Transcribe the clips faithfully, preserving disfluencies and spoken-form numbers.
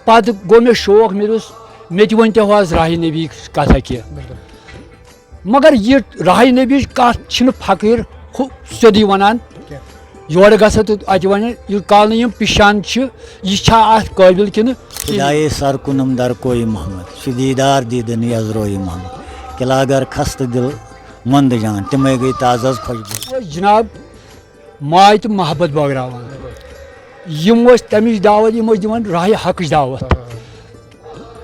پتہٕ گوٚو مےٚ شوق، مےٚ دوٚپُس، مےٚ تہِ ؤنۍ تو حظ راہِ نبی کتھا کینٛہہ۔ مگر یہِ راہِ نبی کتھ چھِنہٕ فقیٖر ہُہ سیوٚدُے ونان۔ یورٕ گژھان تہٕ اتہِ ونان، ییٚلہِ کالہٕ نہٕ یِم پِشان چھِ، یہِ چھا اتھ قٲبِل کِنہٕ؟ خدایے سر کنم در کوئی محمد، شدیدار دیدن از روی محمد، کلاگر خستہٕ دل مند جان، تمے گٔے تازٕ از خۄشبوٗ۔ جناب، ماے تہٕ محبت بٲگراوان۔ یِم ٲسۍ تَمِچ دعوت، یِم ٲسۍ دِوان راہِ حقٕچ دعوت۔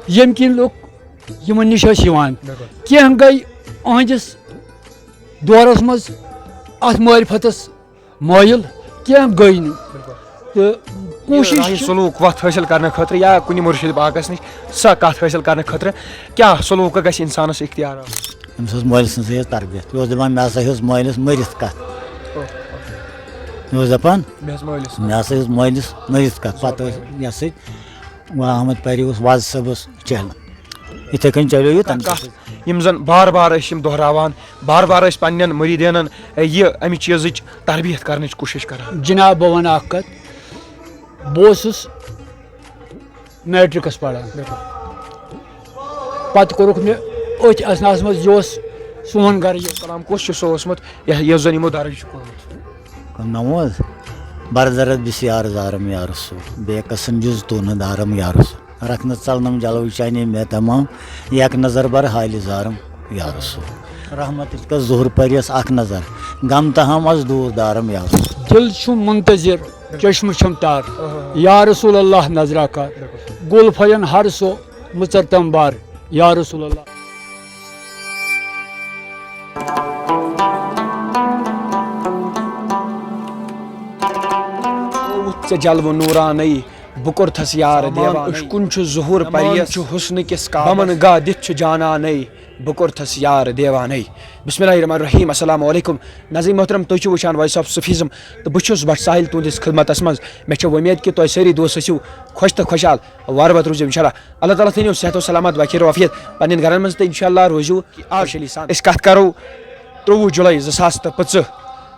ییٚمہِ کِنۍ لُکھ یِمن نِش ٲسۍ یِوان۔ بِلکُل۔ کینٛہہ گٔے أہنٛدِس دورس منٛز اَتھ معرفتس مٲیِل، کینٛہہ گٔے نہٕ۔ بِلکُل۔ تہٕ یہِ کوٗشِش راہِ چھِ سلوٗک وَتھ حٲصِل کرنہٕ خٲطرٕ یا کُنہِ مُرشِد پاکَس نِش سۄ کَتھ حٲصِل کرنہٕ خٲطرٕ کیٛاہ سلوٗک گژھِ اِنسانَس اختیار آسُن؟ أمِس ٲس مٲلۍ سٕنٛز یہِ تربیت۔ یہِ اوس دَپان، مےٚ ہسا ہیوٚژ مٲلِس مٔرِتھ کَتھ۔ یہِ اوس دَپان، مےٚ ٲس مٲلِس مےٚ ہسا ہیوٚژ مٲلِس مٔرِتھ کَتھ۔ پَتہٕ ٲسۍ یہِ ہسا یہِ غلام احمد پری اوس وازٕ صٲبَس چہلان۔ یِتھَے کٔنۍ چلیو یہِ تَمہِ کَتھ، پَتہٕ۔ یِم زَن بار بار ٲسۍ یِم دۄہراوان، بار بار ٲسۍ پنٛنٮ۪ن مُریٖدینَن، اے، یہِ اَمہِ چیٖزٕچ تربیت کرنٕچ کوٗشِش کران۔ جناب، بہٕ وَنہٕ اَکھ کَتھ۔ بہٕ اوسُس میٹرکس پران۔ بِلکُل۔ پتہٕ کوٚرُکھ مےٚ أتھۍ اثناہس منٛز، یہِ اوس سون گرٕ یہِ۔ کلام کُس چھُ سُہ اوسمُت، یَتھ، یُس زن یِمو درج چھُ کوٚرمُت؟ کم نامو حظ؟ بردرد بسیار زارم یا رسول، بے کسن جز تو نہ دارم یا رسول۔ رکھنہٕ ژلنم جلوٕ چانے مےٚ تمام، یک نظر بر حالہِ زارم یا رسول۔ رحمت کا ظہور پریس اکھ نظر، غم تہم از دور دارم یا رسول۔ دل چھُم منتظر، چشمہٕ چھم تار۔ یا رسول اللہ نظرہ کر، گُل پھلٮ۪ن ہر سُہ مُژر تم بار۔ یا رسول اللہ۔ ژےٚ جلوٕ نوٗرانَے، بہٕ کوٚرتھس یار دیوانَے۔ اُشکُن چھُ ظہور پریس، چھُ حسنہٕ کِس کعبس۔ بمن گاہ دِتھ چھُ جانانَے۔ بہٕ کوٚرتھس یار دیوانَے۔ بسم اللہ الرحمن الرحیم۔ السلام علیکم۔ ناظرین محترم، تُہۍ چھِو وٕچھان Voice of Sufism تہٕ بہٕ چھُس بٹ ساحل تُہنٛدِس خدمتس منٛز۔ مےٚ چھےٚ وۄمید کہِ تُہۍ سٲری دوست ٲسِو خۄش تہٕ خۄشحال، وارٕ وتھ روٗزِو انشاءاللہ۔ اللہ تعالیٰ تھٲینو صحت و سلامت، وقیر و عافیت پننٮ۪ن گرن منٛز تہٕ انشاءاللہ روٗزِو خۄشحٲلی سان۔ أسۍ کتھ کرو ترٛۆوُہ جُلے زٕ ساس تہٕ پٕنٛژٕہ۔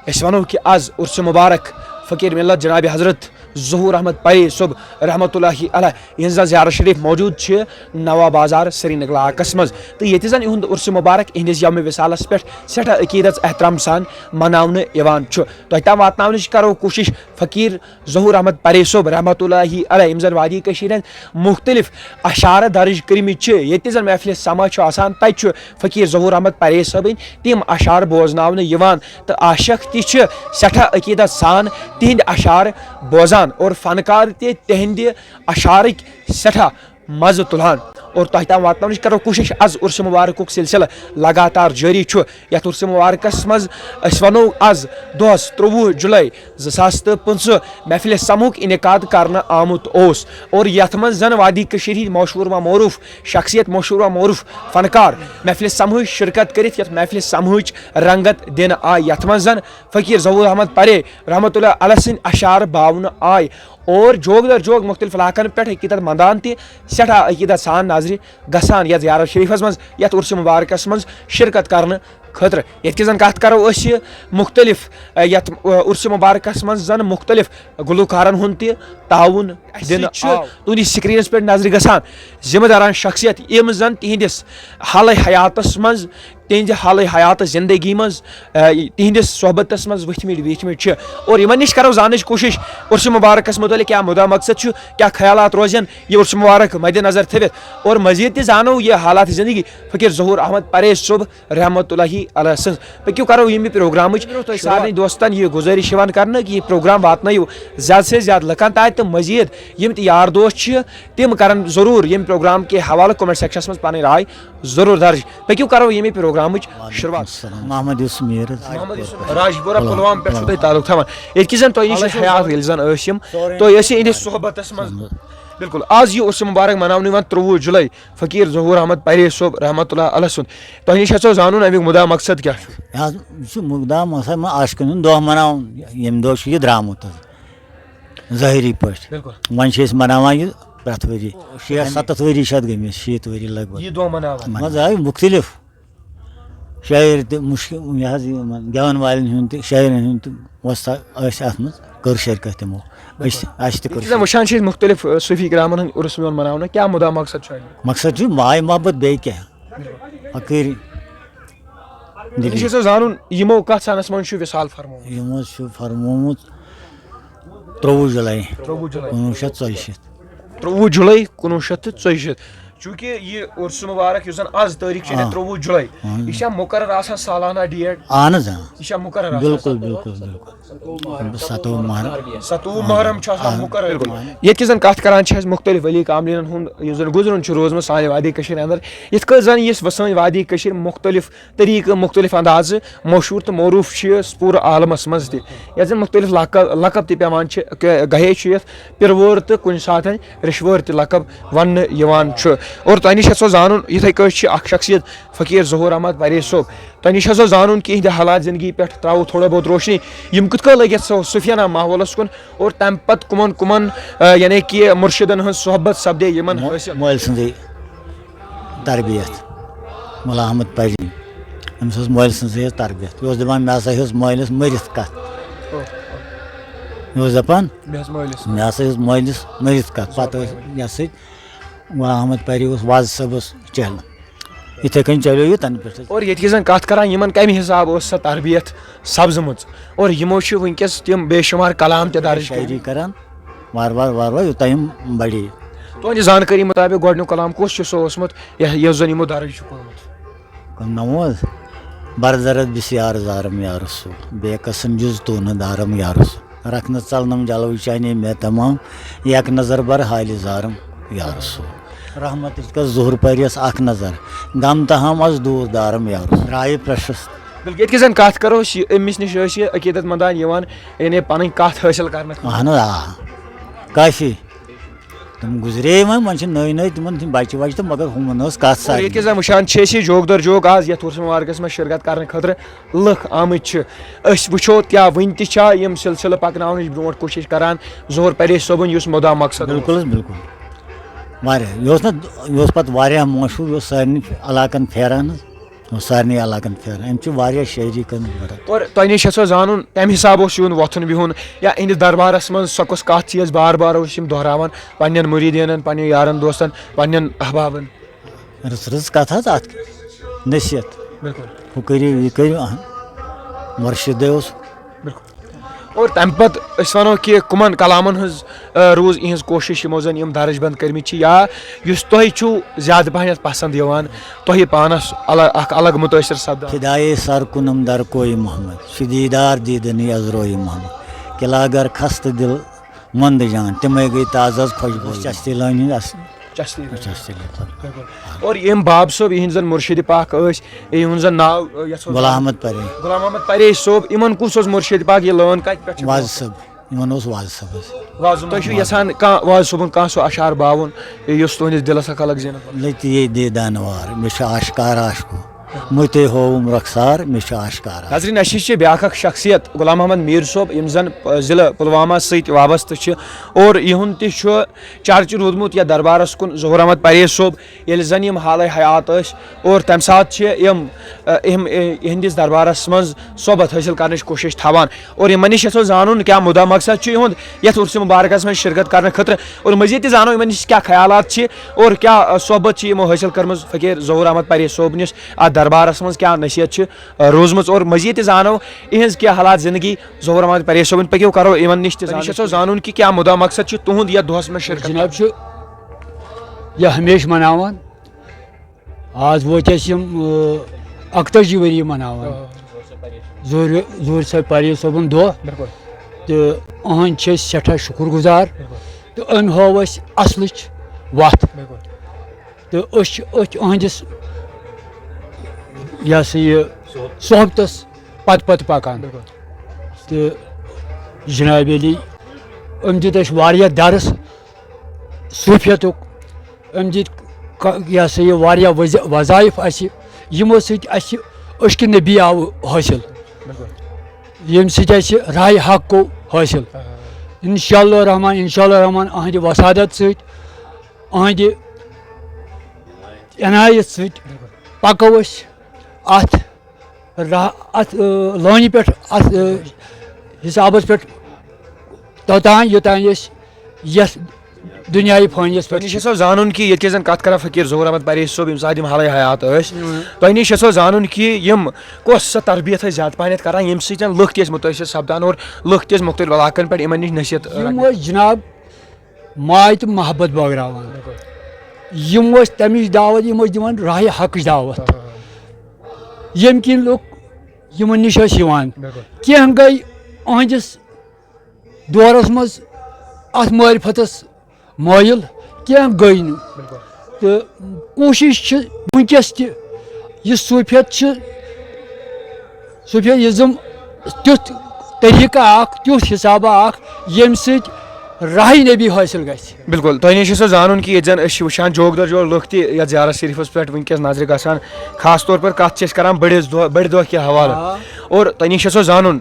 أسۍ ونو کہِ از عرس مبارک فقیر ملت جناب حضرت ظہور احمد پرے صٲب رحمتہ اللہ علیہ، یِہنٛز زن زیارت شریف موجود چھِ نوا بازار سرینگر علاقس منٛز، تہٕ ییٚتہِ زن یِہُنٛد عرس مبارک یِہنٛدِس یوم وصالس پٮ۪ٹھ سٮ۪ٹھاہ عقیدت احترام سان مناونہٕ یِوان چھُ۔ تۄہہِ تام واتناونٕچ کرو کوٗشش فقیر ظہور احمد پرے صٲب رحمتہ اللہ علیہ، یِم زن وادی کٔشیٖرِ ہٕنٛدۍ مختلف اشعار درج کٔرمٕتۍ چھِ۔ ییٚتہِ زن محفلِ سما چھُ آسان، تتہِ چھُ فقیر ظہور احمد پرے صٲبٕنۍ تِم اشعار بوزناونہٕ یِوان، تہٕ عاشق تہِ چھِ سٮ۪ٹھاہ عقیدت سان تِہنٛدۍ اشعار بوزان اور فنکار تہِ تِہنٛدِ اشعارٕکۍ سٮ۪ٹھاہ مزٕ تُلان۔ اور تۄہہِ تام واتناونٕچ کرو کوٗشش۔ از عرس مبارکُک سلسلہٕ لگاتار جٲری چھُ۔ یتھ عرس مبارکس منٛز أسۍ ونو از دۄہس ترٛۆوُہ جُلے زٕ ساس تہٕ پٕنٛژٕہ محفلِ سمہُک انعقاد کرنہٕ آمُت اوس، اور یتھ منٛز زن وادی کٔشیٖرِ ہٕنٛدۍ مشہوٗر و معروٗف شخصیت، مشہوٗر و معروٗف فنکار محفلِ سمہٕچ شرکت کٔرِتھ یتھ محفلِ سمہٕچ رنگت دِنہٕ آیہِ، یتھ منٛز زن فقیر ظہور احمد پرے رحمتہ اللہ علیہ سٕنٛدۍ اشعار باونہٕ آے اور جوگ در جوگ مختلف علاقن پٮ۪ٹھ عقیدت مندان تہِ سٮ۪ٹھاہ عقیدت سان نظرِ گژھان یتھ زیارت شریفس منٛز، یتھ عرس مبارکس منٛز شرکت کرنہٕ خٲطرٕ۔ ییٚتہِ کہِ زن کتھ کرو أسۍ یہِ مختلف، ا، یتھ، ا، عرس مبارکس منٛز زن مختلف گلوکارن ہُنٛد تہِ تعاوُن اَسہِ دِنہٕ چھُ آو۔ تُہنٛدِس سکرینس پٮ۪ٹھ نظرِ گژھان ذمہٕ داران شخصیت، یِم زن تِہنٛدِس حالے حیاتس منٛز، تِہنٛدِ حالے حیاتس زندگی منٛز، ا، تِہنٛدِس صحبتس منٛز وٕتھمٕتۍ بیٖٹھمٕتۍ چھِ۔ اور یِمن نِش کرو زاننٕچ کوٗشش عرس مبارکس متعلق کیٛاہ مُدا مقصد چھُ، کیٛاہ خیالات روزن یہِ عرس مبارک مد نظر تھٲوِتھ، اور مزید تہِ زانو یہِ حالات زندگی فقیر ظہور احمد پرے صٲب رحمتہ اللہ علیہ سٕنٛز۔ پٔکِو کرو ییٚمہِ پروگرامٕچ برونٛہہ تۄہہِ شروعات۔ سارنٕے دوستن یہِ گُزٲرِش یِوان کرنہٕ کہِ یہِ پروگرام واتنٲیِو زیادٕ سے زیادٕ لُکن تام تہٕ مزید یِم تہِ یار دوست چھِ تِم کرن ضروٗر ییٚمہِ پروگرام کہِ حوالہٕ comment sectionس منٛز پنٕنۍ راے ضروٗر درج۔ پٔکِو کرو ییٚمہِ پروگرامٕچ شروعات۔ السلام۔ محمد یوسف میر حظ۔ محمد یوسف راجپورہ پلوام پٮ۪ٹھ چھُو تُہۍ تعلق تھاوان۔ ییٚتہِ کِس زن تۄہہِ نِش حیات ییٚلہِ زن ٲسۍ یِم، تۄہہِ ٲسۍ یِہنٛدِس صحبتس منٛز۔ بِلکُل، آز یہِ عرس مبارک مناونہٕ یِوان ترٛۆوُہ جُلے فقیر ظہور احمد پرے صٲب رحمتہ اللہ علیہ سُنٛد۔ تۄہہِ نِش یژھو زانُن اَمیُک مُدا مقصد کیٛاہ چھُ؟ یہِ حظ، یہِ چھُ مُدا مقصد ما عاشقن ہُنٛد دۄہ مناوُن، ییٚمہِ دۄہ چھُ یہِ درٛامُت حظ، ظٲہری پٲٹھۍ۔ بِلکُل۔ وۄنۍ چھِ أسۍ مناوان یہِ پرٛٮ۪تھ ؤری۔ شیٹھ ستتھ ؤری چھِ اَتھ گٔمٕتۍ، شیٖتھ ؤری لگ بگ۔ یہِ دۄہ مناوان۔ منٛزٕ آیہِ مُختٔلِف شٲعر تہِ، مُشکِل، یہِ حظ، یِمن گٮ۪وَن والٮ۪ن ہُنٛد تہِ، شٲعرَن ہُنٛد تہِ وۄستا ٲسۍ اَتھ منٛز۔ کٔر شرکت تِمو۔ أسۍ اَسہِ تہِ کٔر ییٚلہِ زَن وٕچھان چھِ أسۍ مُختٔلِف، آ، صوٗفی گرامَن ہٕنٛدۍ عُرُس یِوان مَناونہٕ، کیٛاہ مُدا مقصد چھُ اَمیُک؟ مقصد چھُ ماے محبت، بیٚیہِ کیٛاہ؟ فقیٖری۔ دِلی۔ یہِ چھُ اَسہِ زانُن، یِمو کَتھ سَنَس منٛز چھُ وِصال فرمومُت؟ یِمو چھُ فرمومُت ترٛۆوُہ جُلَے ترٛۆوُہ جُلَے۔ کُنوُہ شیٚتھ ژۄیہِ شیٖتھ۔ ترٛۆوُہ جُلَے کُنوُہ شیٚتھ تہٕ ژۄیہِ شیٖتھ۔ چوٗنٛکہِ یہِ عُرسہِ مُبارک یُس زَن آز تٲریٖخ چھِ، یعنی آ۔ ترٛۆوُہ جُلَے، آ۔ یہِ چھا مُقرر آسان سالانہ ڈیٹ؟ اَہَن حظ، آ۔ یہِ چھا مُقرر آسان؟ بِلکُل، بِلکُل، بِلکُل۔ سَتووُہ محرم۔ سَتووُہ محرم چھُ آسان آ۔ مُقرر۔ بِلکُل۔ ییٚتہِ کہِ زَن کَتھ کَران چھِ اَسہِ مُختٔلِف ؤلی کاملینَن ہُنٛد، یُس زَن گُزرُن چھُ روٗزمُت سانہِ وادی کٔشیٖرِ اَندَر، یِتھ کٔنۍ زَن یہِ سٲنۍ وادی کٔشیٖر مُختٔلِف طریٖقہٕ، مُختٔلِف اندازٕ مشہوٗر تہٕ معروٗف چھِ یہِ پوٗرٕ عالمس منٛز تہِ، یتھ زن مُختٔلِف لقب، لقب تہِ پٮ۪وان چھِ، کہ-، گہے چھُ یتھ پِروٲر تہٕ کُنہِ ساتہٕ رِشوٲر تہِ لقب وننہٕ یِوان چھُ۔ اور تۄہہِ نِش یژھو زانُن، یِتھے کٲٹھۍ چھِ اکھ شخصیت فقیٖر ظہوٗر احمد پرے صٲب، تۄہہِ نِش یژھو زانُن کہِ یِہنٛدِ حالات زندگی پٮ۪ٹھ ترٛاوو تھوڑا بہت روشنی، یِم کِتھ کٔنۍ لٔگۍ یتھ سو-، صوٗفیانہ ماحولس کُن، اور تمہِ پتہٕ کٕمن کٕمن، آ، یعنی کہِ مُرشِدن ہٕنٛز صحبت سپدے یِمن مو-، حٲصِل۔ مٲلۍ سٕنٛزٕے تربیت، غلام احمد پری، أمِس ٲس مٲلۍ سٕنٛزٕے حظ تربیت۔ یہِ اوس دَپان، مےٚ ہسا ہیوٚژ مٲلِس مٔرِتھ کَتھ۔ یہِ اوس دَپان، مےٚ ہسا ہیوٚژ مٲلِس مٔرِتھ کَتھ۔ پَتہٕ ٲسۍ یہِ ہسا غلام احمد پری اوس وازٕ صٲبَس چیلہٕ۔ یِتھَے کٔنۍ چلیو یہِ تَنہٕ پٮ۪ٹھ حظ۔ اور ییٚتہِ کہِ زَن کَتھ کَران، یِمَن کَمہِ حِسابہٕ ٲس سۄ تربیت سَپزٕمٕژ؟ اور یِمو چھِ وٕنکیٚس تِم بے شُمار کلام تہِ درٕج کٔرمٕتۍ۔ شٲعری کران وارٕ وارٕ وارٕ وارٕ یوٚتام یِم بڑے۔ تُہنٛدِ زانکٲری مُطابِق گۄڈٕنیُک کلام کُس چھُ سُہ اوسمُت، یۄس، یۄس زن یِمو درٕج چھُ کوٚرمُت؟ کٕم ناو حظ؟ بر درد بسیار زارم یا رسول، بے کسن جز تو نہ دارم یا رسول، رکھ نہ ژلنم جلوٕ چانے مےٚ تمام، یک نظر بر حالِ زارم یا رسول۔ رحمتٕچ کس ظہور پریس اکھ نظر، غم تہام از دوٗر دارم یا رسول۔ رایے پرشست۔ بلکہ ییٚتہِ کہِ زن کتھ کرو، أسۍ، أمِس نِش ٲسۍ یہِ عقیدت مندان یِوان، یعنی پنٕنۍ کتھ حٲصِل کرنہٕ خٲطرٕ۔ اہن حظ، آ۔ کٲفی۔ تِم گُزرے وۄنۍ، وۄنۍ چھِ نٔوۍ نٔوۍ تِمن ہٕنٛدۍ بچہِ وچہِ تہٕ مگر ہُمن ٲس کتھ اور سارنٕے۔ ییٚتہِ کہِ زن وٕچھان چھِ أسۍ یہِ جوک در جوک آز یتھ عرس مبارکس منٛز شرکت کرنہٕ خٲطرٕ لُکھ آمٕتۍ چھِ۔ أسۍ وٕچھو کیٛاہ وٕنہِ تہِ چھا یِم سلسلہٕ پکناونٕچ برونٛٹھ کوٗشش کران ظہور پریش صٲبُن، یُس مُدا مقصد اوس۔ بِلکُل حظ، بِلکُل۔ واریاہ۔ یہِ اوس نہ، یہِ اوس پتہٕ واریاہ مشہوٗر، یہِ اوس سارنٕے علاقن پھیران حظ۔ سارنٕے علاقن پھیران۔ أمۍ چھِ واریاہ شٲعری کٔرمٕژ بڑٕ۔ اور تۄہہِ نِش یژھو زانُن، کمہِ حساب اوس یِہُنٛد وۄتھُن بِہُن، یا یِہنٛدِس دربارس منٛز سۄ کۄس کتھ چھِ یۄس بار بار اوس یِم دۄہراوان پننٮ۪ن مُریٖدیٖنن، پننٮ۪ن یارن دوستن، پننٮ۪ن احبابن؟ رٕژ رٕژ کتھ حظ اتھ، نصیحت۔ بِلکُل۔ ہُہ کٔرِو، یہِ کٔرِو، اہن۔ مُرشِدے اوس۔ بِلکُل۔ اور تَمہِ پَتہٕ أسۍ وَنو کہِ کٕمَن کلامَن ہٕنٛز، آ، روٗز یِہٕنٛز کوٗشِش، یِمو زَن یِم درٕج بنٛد کٔرمٕتۍ چھِ، یا یُس تۄہہِ چھُو زیادٕ پَہنَتھ پَسنٛد یِوان، تۄہہِ پانَس الگ، اَکھ الگ مُتٲثِر سَپدان؟ فدایے سر کنم در کوئی محمد، شدیدار دیدنی از روی محمد، کلاگر خستہ دل مند جان، تِمے گٔے تازٕ از خوشبو۔ چشتی لٲنہِ ہٕنٛدۍ اَصٕل۔ چشتی۔ چشتی لٲنہِ۔ بِلکُل۔ اور یِم باب صٲب، یِہِنٛدۍ زَن مُرشِدِ پاک ٲسۍ، یِہُنٛد زَن ناو، آ، یَتھ اوس غلام احمد پرے۔ غلام احمد پرے صٲب، یِمَن کُس اوس مُرشِدِ پاک؟ یہِ لٲن کَتہِ پٮ۪ٹھ چھِ؟ وازٕ صٲب، یِمَن اوس وازٕ صٲب حظ۔ وازٕ، تۄہہِ چھُو یَژھان کانٛہہ وازٕ صٲبُن کانٛہہ سُہ اَشعار باوُن، یُس تُہٕنٛدِس دِلَس اَکھ الگ زینت؟ لٔتی یے دے دانوار، مےٚ چھُ آشکار عاشقو، مُتے ہووُم رۄخسار، مےٚ چھُ آشکار عاشق۔ ناظریٖن، اَسہِ نِش چھِ بیٛاکھ اَکھ شخصیت، غلام محمد میٖر صٲب، یِم زَن، آ، ضلع پُلوامہ سۭتۍ وابستہٕ چھِ، اور یِہُنٛد تہِ چھُ چرچہِ روٗدمُت یَتھ دربارَس کُن، ظہوٗر احمد پرے صٲب، ییٚلہِ زَن یِم حالے حیات ٲسۍ اور تَمہِ ساتہٕ چھِ یِم، آ، یِم، آ، یِہِنٛدِس دربارَس منٛز صحبت حٲصِل کرنٕچ کوٗشِش تھاوان۔ اور یِمَن نِش یَژھو زانُن کیٛاہ مُدا مقصد چھُ یِہُنٛد یَتھ عُرسہِ مُبارکَس منٛز شرکت کرنہٕ خٲطرٕ، اور مٔزیٖد تہِ زانو یِمَن نِش کیٛاہ خیالات چھِ اور کیٛاہ، آ، صحبت چھِ یِمو حٲصِل کٔرمٕژ فقیٖر ظہوٗر احمد پرے صٲب نِش اَتھ دربارَس منٛز، کیٛاہ نصیحت چھِ، آ، روٗزمٕژ، اور مٔزیٖد تہِ زانو یِہِنٛز کیٛاہ حالات زندگی۔ ظہوٗر احمد پرے صٲبُن، پٔکِو کرو یِمَن نِش تہِ زانو۔ یَژھو زانُن کہِ کیٛاہ مُدا مقصد چھُ تُہُنٛد یَتھ دۄہَس منٛز شرکت؟ جناب چھُ یہِ ہمیشہِ مناوان۔ آز وٲتۍ اَسہِ یِم، ٲ، اَکتٲجی ؤری مناوان۔ آ۔ ظہوٗر، ظہوٗر صٲب پرے صٲبُن دۄہ۔ بِلکُل۔ تہٕ أہنٛدۍ چھِ أسۍ سٮ۪ٹھاہ شُکُر گُزار۔ بِلکُل۔ تہٕ أمۍ ہٲو اَسہِ اَصلٕچ وَتھ۔ بِلکُل۔ تہٕ أسۍ چھِ أتھۍ أہنٛدِس، یہِ ہسا یہِ، صحبتس پتہٕ پتہٕ پکان۔ بِلکُل۔ تہٕ جناب علی، أمۍ دیُت اَسہِ واریاہ درس صوٗفیتُک۔ أمۍ دِتۍ ک-، یہِ ہسا یہِ واریاہ وظ-، وظایف اَسہِ، یِمو سۭتۍ اَسہِ عشقِ نبی آو حٲصِل، بِلکُل۔ ییٚمہِ سۭتۍ اَسہِ راہِ حق گوٚو حٲصِل۔ آ۔ انشاءاللہ الرحمن، انشاءاللہ الرحمن، أہنٛدِ وسادت سۭتۍ، أہنٛدِ عنایت سۭتۍ، بِلکُل۔ پکو أسۍ اَتھ راہ، اَتھ، آ، لٲنہِ پٮ۪ٹھ، اَتھ، آ، حسابس پٮ۪ٹھ توٚتام یوٚتام أسۍ یَتھ دُنیاہہِ فٲنِیَس پٮ۪ٹھ تۄہہِ نِش چھِ۔ یژھو زانُن کہِ ییٚتہِ کیٛاہ زَن کَتھ کَران فقیٖر ظہوٗر احمد پریش صٲب، ییٚمہِ ساتہٕ یِم حالٕے حیات ٲسۍ۔ اۭں۔ تۄہہِ نِش یژھو زانُن کہِ یِم کۄس سۄ تربیت ٲسۍ زیادٕ پَہنَتھ کَران، ییٚمہِ سۭتۍ لُکھ تہِ ٲسۍ مُتٲثر سَپدان اور لُکھ تہِ ٲسۍ مُختٔلِف علاقَن پٮ۪ٹھ یِمَن نِش نصیحت یِم رَٹنہِ۔ ٲسۍ جِناب ماے تہٕ محبت بٲگراوان۔ بِلکُل۔ یِم ٲسۍ تَمِچ دعوت، یِم ٲسۍ دِوان راہِ حقٕچ دعوت۔ آ۔ ییٚمہِ کِنۍ لُکھ یِمَن نِش ٲسۍ یِوان۔ بِلکُل۔ کینٛہہ گٔے أہٕنٛدِس دورس منٛز اتھ معرفتس مٲیِل، کینٛہہ گٔے نہٕ۔ بِلکُل۔ تہٕ کوٗشِش چھِ وٕنکیٚس تہِ، یہِ صوٗفیت چھِ، صوٗفیزم تیُتھ طریٖقہ اکھ، تیُتھ حسابہ اکھ، ییٚمہِ سۭتۍ راہِ نبی حٲصِل گژھِ۔ بِلکُل، تۄہہِ نِش چھُ سُہ زانُن کہِ ییٚتہِ زن أسۍ چھِ وٕچھان جوک درجور لُکھ تہِ یتھ زیارت شریفس پٮ۪ٹھ وٕنکیٚس نظرِ گژھان، خاص طور پر کتھ چھِ أسۍ کران بٔڑِس دۄہ، بٔڑِ دۄہ کہِ حوالہٕ۔ آ۔ اور تۄہہِ نِش چھُ سُہ زانُن،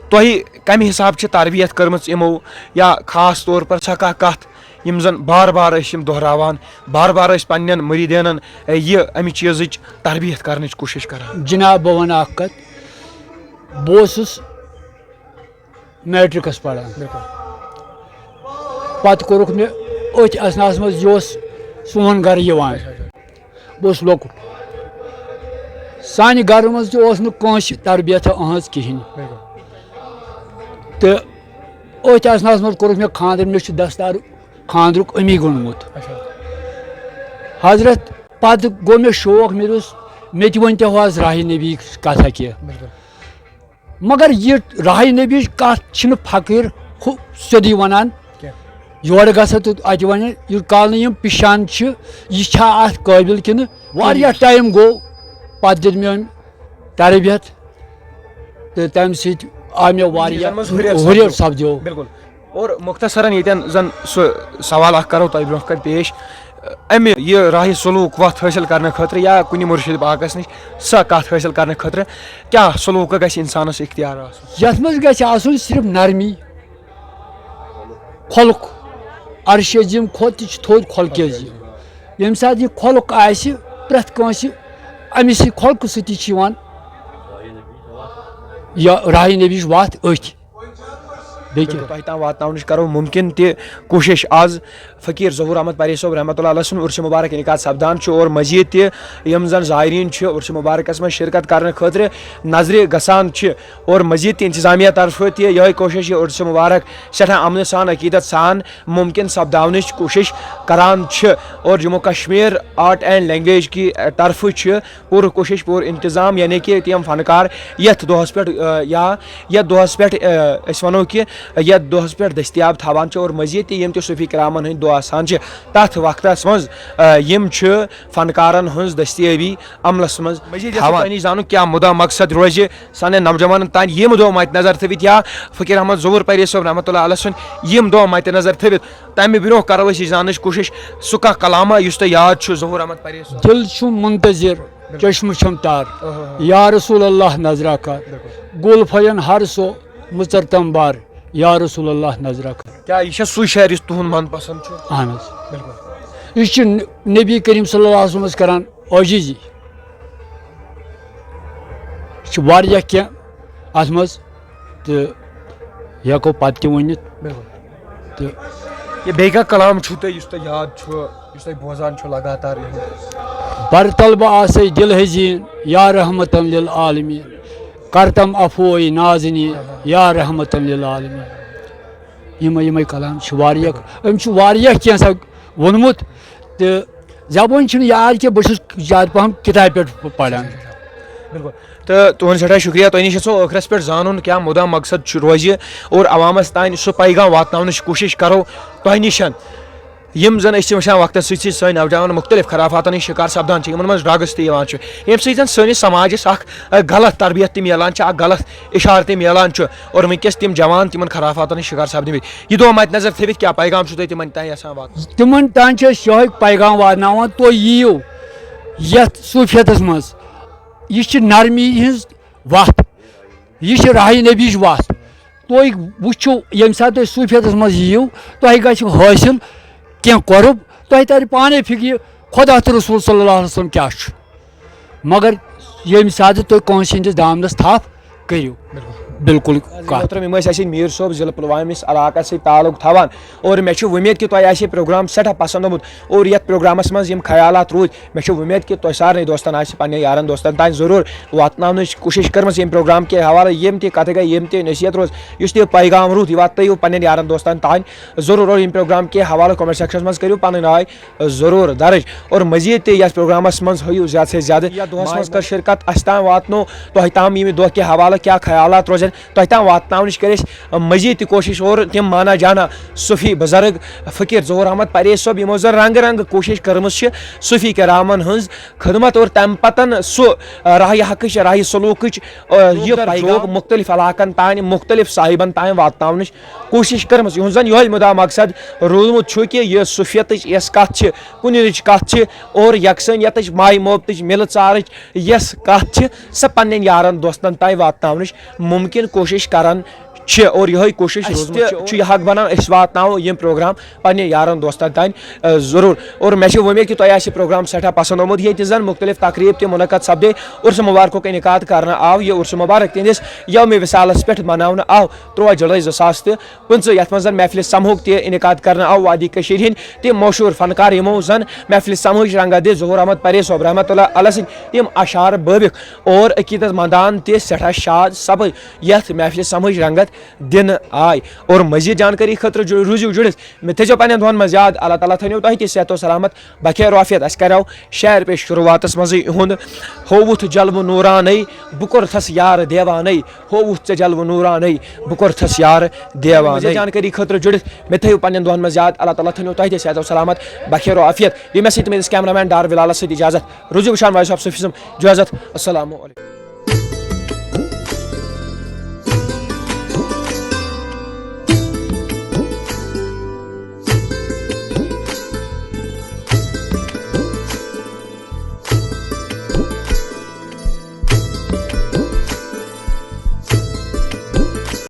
تۄہہِ کمہِ حساب چھِ تربیت کٔرمٕژ یِمو، یا خاص طور پر سۄ کانٛہہ کتھ یِم زن بار بار ٲسۍ یِم دۄہراوان، بار بار ٲسۍ پننٮ۪ن مریدینن، اے، یہِ امہِ چیٖزٕچ تربیت کرنٕچ کوٗشش کران؟ جناب، بہٕ ونہٕ اکھ کتھ۔ بہٕ اوسُس میٹرکس پران۔ بِلکُل۔ پتہٕ کوٚرُکھ مےٚ أتھۍ اثناہس منٛز، یہِ اوس سون گرٕ یِوان۔ اچھا، اچھا۔ بہٕ اوسُس لۄکُٹ۔ سانہِ گرٕ منٛز تہِ اوس نہٕ کٲنٛسہِ تربیت أہٕنٛز کِہیٖنۍ۔ بِلکُل۔ تہٕ أتھۍ اثناہس منٛز کوٚرُکھ مےٚ خانٛدر، مےٚ چھُ دستار خانٛدرُک امی گوٚنمُت۔ اچھا۔ حضرت، پتہٕ گوٚو مےٚ شوق، مےٚ دوٚپُس، مےٚ تہِ ؤنۍ تو آز راہِ نبی کتھا کینٛہہ۔ بِلکُل۔ مگر یہِ راہِ نبیِچ کتھ چھِنہٕ فقیٖر ہُہ سیوٚدُے ونان۔ کینٛہہ۔ یورٕ گژھان تہٕ اتہِ ونان، یہِ کال نہٕ یِم پِشان چھِ، یہِ چھا اتھ قٲبِل کِنہٕ؟ واریاہ ٹایم گوٚو، پتہٕ دیُت مےٚ أمۍ تربیت تہٕ تمہِ سۭتۍ آو مےٚ واریاہ چیٖزن منٛز ہُرٮ۪ر ہُرٮ۪ر سپدیو۔ سپدیو۔ بِلکُل۔ اور مختصرن ییٚتٮ۪ن زن سُہ سوال اکھ کرو تۄہہِ برونٛہہ کنہِ پیش، امہِ یہِ راہِ سلوٗک وتھ حٲصِل کرنہٕ خٲطرٕ یا کُنہِ مُرشِد پاکس نِش سۄ کتھ حٲصِل کرنہٕ خٲطرٕ کیٛاہ سلوٗکہٕ گژھِ انسانس اختیار آسُن؟ یتھ منٛز گژھِ آسُن صرف نرمی، خۄلُق، عرشِ عظیم کھۄتہٕ تہِ چھُ تھوٚد خۄلقِ عظیم۔ ییٚمہِ ساتہٕ یہِ خۄلُق آسہِ پرٛٮ۪تھ کٲنٛسہِ، اَمہِ سۭتۍ خۄلقہٕ سۭتی چھِ یِوان یا راہِ نبیِچ وَتھ أتھۍ۔ بیٚیہِ کیٛاہ؟ تۄہہِ تام واتناونٕچ کرو مُمکِن تہِ کوٗشِش۔ آز فقیٖر ظہوٗر احمد پرے صٲب رحمتہ اللہ علیہ سُنٛد عرس مبارک انعقاد سپدان چھُ اور مزید تہِ یِم زن زائرین چھِ عرس مبارکس منٛز شرکت کرنہٕ خٲطرٕ نظرِ گژھان چھِ اور مزید تہِ انتظامیہ طرفہٕ تہِ یِہوٚے کوٗشِش یہِ عرس مبارک سٮ۪ٹھاہ امنہٕ سان، عقیدت سان مُمکِن سپداونٕچ کوٗشِش کران چھِ اور Jammu Kashmir art and language کی طرفہٕ چھِ پوٗرٕ کوٗشِش، پوٗرٕ انتظام، یعنی کہِ تِم فنکار یتھ دۄہس پٮ۪ٹھ، آ، یا یتھ دۄہس پٮ۪ٹھ، آ، أسۍ ونو کہِ یتھ دۄہس پٮ۪ٹھ دٔستیاب تھاوان چھِ اور مزید تہِ یِم تہِ صوٗفی کرامن ہٕنٛدۍ دۄہ آسان چھِ، تتھ وقتس منٛز، آ، یِم چھِ فنکارن ہٕنٛز دٔستیٲبی عملس منٛز مزید یژھو تھاوان۔ تۄہہِ نِش زانُن کیٛاہ مُدا مقصد روزِ سانٮ۪ن نوجوانن تام یِم دۄہ مد نظر تھٲوِتھ یا فقیٖر احمد ظہوٗر پرے صٲب رحمتہ اللہ علیہ سُنٛد یِم دۄہ مد نظر تھٲوِتھ، تمہِ برونٛہہ کرو أسۍ یہِ زاننٕچ کوٗشِش، سُہ کانٛہہ کلامہ یُس تۄہہِ یاد چھُ ظہوٗر احمد پرے صٲب؟ دل چھُم منتظر، چشمہٕ چھم تار۔ آہا۔ یا رسول اللہ نظرہ کر۔ بِلکُل۔ گُل پھلٮ۪ن ہر سو مُژر تم بار۔ یا رسول اللہ نظرہ کر۔ کیٛاہ یہِ چھا سُے شعر یُس تُہُنٛد من پسنٛد چھُ؟ اہن حظ۔ بِلکُل۔ یہِ چھُ ن-، نبی کریم صلی اللہ علیہ وسلمس کران عٲجزی۔ یہِ چھُ واریاہ کینٛہہ اتھ منٛز تہٕ یہِ ہٮ۪کو پتہٕ تہِ ؤنِتھ۔ بِلکُل۔ تہٕ یہِ بیٚیہِ کانٛہہ کلام چھُو تۄہہِ یُس تۄہہِ یاد چھُ، یُس تۄہہِ بوزان چھُ لگاتار یِہُنٛد؟ بر طلبہ آسے دل حزین یا رحمتن للعالمین، کرتم عفوے نازنین یا رحمتن للعالمین۔ یِمے یِمے کلام چھِ واریاہ، أمۍ چھُ واریاہ کینٛژھا ووٚنمُت تہٕ زبٲنۍ چھِنہٕ یاد کینٛہہ، بہٕ چھُس زیادٕ پہم کِتابہِ پٮ۪ٹھ پران۔ بِلکُل۔ تہٕ تُہُنٛد سٮ۪ٹھاہ شُکریہ۔ تۄہہِ نِش یژھو ٲخرس پٮ۪ٹھ زانُن کیٛاہ مُدا مقصد چھُ روزِ اور عوامس تام سُہ پیغام واتناونٕچ کوٗشِش کرو تۄہہِ نِش۔ یِم زن أسۍ چھِ وٕچھان وقتس سۭتۍ سۭتۍ سٲنۍ نوجوان مُختٔلِف خرافاتن ہٕنٛدۍ شِکار سپدان چھِ، یِمن منٛز ڈرگس تہِ یِوان چھُ، ییٚمہِ سۭتۍ زن سٲنِس سماجس اکھ، اکھ غلط تربیت تہِ میلان چھِ، اکھ غلط اِشارٕ تہِ میلان چھُ اور وٕنکیٚس تِم جوان تِمن خرافاتن ہٕنٛدۍ شِکار سپدمٕتۍ۔ یہِ دۄہ مد نظر تھٲوِتھ کیٛاہ پیغام چھُو تُہۍ تِمن تام یژھان واتناوُن؟ تِمن تام چھِ أسۍ یِہوٚے پیغام واتناوان، تُہۍ یِیِو یَتھ صوٗفیتس منٛز۔ یہِ چھِ نرمی ہٕنٛز وَتھ، یہِ چھِ راہِ نبیِچ وَتھ۔ تُہۍ وٕچھِو، ییٚمہِ ساتہٕ تُہۍ صوٗفیتس منٛز یِیِو، تۄہہِ گژھِ حٲصِل کینٛہہ قۄرب، تۄہہِ تَرِ پانَے فِکرِ، خۄدا تہٕ رسول صلی اللہ علیہ وسلم کیٛاہ چھُ۔ مگر ییٚمہِ ساتہٕ تُہۍ کٲنٛسہِ ہٕنٛدِس دامنس تھپھ کٔرِو۔ بِلکُل۔ بالکل کتھ۔ محترم، یِم ٲسۍ اَسہِ میٖر صٲب، ضلع پلوامِس علاقس سۭتۍ تعلق تھاوان، اور مےٚ چھِ وۄمید کہِ تۄہہِ آسہِ یہِ پروگرام سٮ۪ٹھاہ پسنٛد آمُت، اور یتھ پروگرامس منٛز یِم خیالات روٗدۍ، مےٚ چھِ وۄمید کہِ تۄہہِ سارنٕے دوستن آسہِ پننٮ۪ن یارن دوستن تام ضروٗر واتناونٕچ کوٗشش کٔرمٕژ ییٚمہِ پروگرام کہِ حوالہٕ، یِم تہِ کتھٕ گٔے، یِم تہِ نصیحت روز، یُس تہِ پیغام روٗد، یہِ واتنٲیِو پننٮ۪ن یارن دوستن تام ضروٗر، اور ییٚمہِ پروگرام کہِ حوالہٕ comment sectionس منٛز کٔرِو پنٕنۍ راے ضروٗر درج، اور مزید تہِ یتھ پروگرامس منٛز ہٲیِو زیادٕ سے زیادٕ۔ یتھ دۄہس منٛز کر شرکت، اسہِ تام واتنو تۄہہِ تام ییٚمہِ دۄہ کہِ حوالہٕ کیٛاہ خیالات روزن، تۄہہِ تام واتناونٕچ کٔر أسۍ مزید تہِ کوٗشش، اور تِم مانا جانا صوفی بزرگ فقیر ظہور احمد پرے صٲب، یِمو زن رنگہٕ رنگہٕ کوٗشش کٔرمٕژ چھِ صوفی کرامن ہٕنٛز خدمت، اور تمہِ پتن سُہ راہِ حقٕچ، راہِ سلوٗکٕچ، آ، یہِ لوٗکھ در پیغام لوٗکھ مُختٔلِف علاقن تام، مُختٔلِف صاحبن تام واتناونٕچ کوٗشش کٔرمٕژ، یِہُنٛد زن یِہوٚے مُدا مقصد روٗدمُت چھُ کہِ یہِ صوفیتٕچ یۄس کتھ چھِ، کُنِرٕچ کتھ چھِ، اور یکسٲنیتٕچ، ماے محبتٕچ، مِلہٕ ژارٕچ یۄس کتھ چھِ، سۄ پننٮ۪ن یارن دوستن تام واتناونٕچ مُمکِن کوٗشش کران چھِ، اور یِہوٚے کوٗشش اَسہِ روٗزمٕژ تہِ چھِ۔ چھُ یہِ حق بنان، أسۍ واتناوو یِم پروگرام پننہِ یارن دوستن تام، آ، ضروٗر۔ اور مےٚ چھِ وۄمید کہِ تۄہہِ آسہِ یہِ پروگرام سٮ۪ٹھاہ پسنٛد آمُت، ییٚتہِ زن مُختٔلِف تقریٖب تہِ منعقد سپدے۔ عرس مبارکُک انعقاد کرنہٕ آو۔ یہِ عرس مبارک تِہنٛدِس یومِ وصالس پٮ۪ٹھ مناونہٕ آو، تُرٛواہ جُلے زٕ ساس تہٕ پٕنٛژٕہ، یتھ منٛز زن محفلِ سمہُک تہِ انعقاد کرنہٕ آو۔ وادی کٔشیٖرِ ہٕنٛدۍ تِم مشہوٗر فنکار، یِمو زن محفلِ سمہٕچ رنگت دِژ، ظہور احمد پرے صٲب رحمتہ اللہ علیہ سٕنٛدۍ تِم اشعار بٲوِکھ اور عقیدت مندان تہِ سٮ۪ٹھاہ شاد سپٕدۍ یتھ محفلِ سمہٕچ رنگت دِنہٕ آے۔ اور مزید جانکٲری خٲطرٕ جُ-، روٗزِو جُڑِتھ، مےٚ تھٲیزیو پننٮ۪ن دۄہن منٛز یاد۔ اللہ تعالیٰ تھٲینو تۄہہِ تہِ صحت و سلامت، بخیر و عافیت۔ اسہِ کریو شعر پیش شروعاتس منٛزٕے یِہُنٛد، ہووُتھ جلوٕ نوٗرانَے، بہٕ کوٚرتھس یار دیوانَے، ہووُتھ ژےٚ جلوٕ نوٗرانَے، بہٕ کوٚرتھس یار دیوانَے۔ مزید جانکٲری خٲطرٕ جُڑِتھ، مےٚ تھٲیِو پننٮ۪ن دۄہن منٛز یاد۔ اللہ تعالیٰ تھٲینو تۄہہِ تہِ صحت و سلامت، بخیر و عافیت۔ یہِ مےٚ سۭتۍ تہٕ میٲنِس cameraman ڈار بلالس سۭتۍ اجازت۔ روٗزِو وٕچھان وائس آف صوفیزم۔ اجازت۔ السلام علیکم۔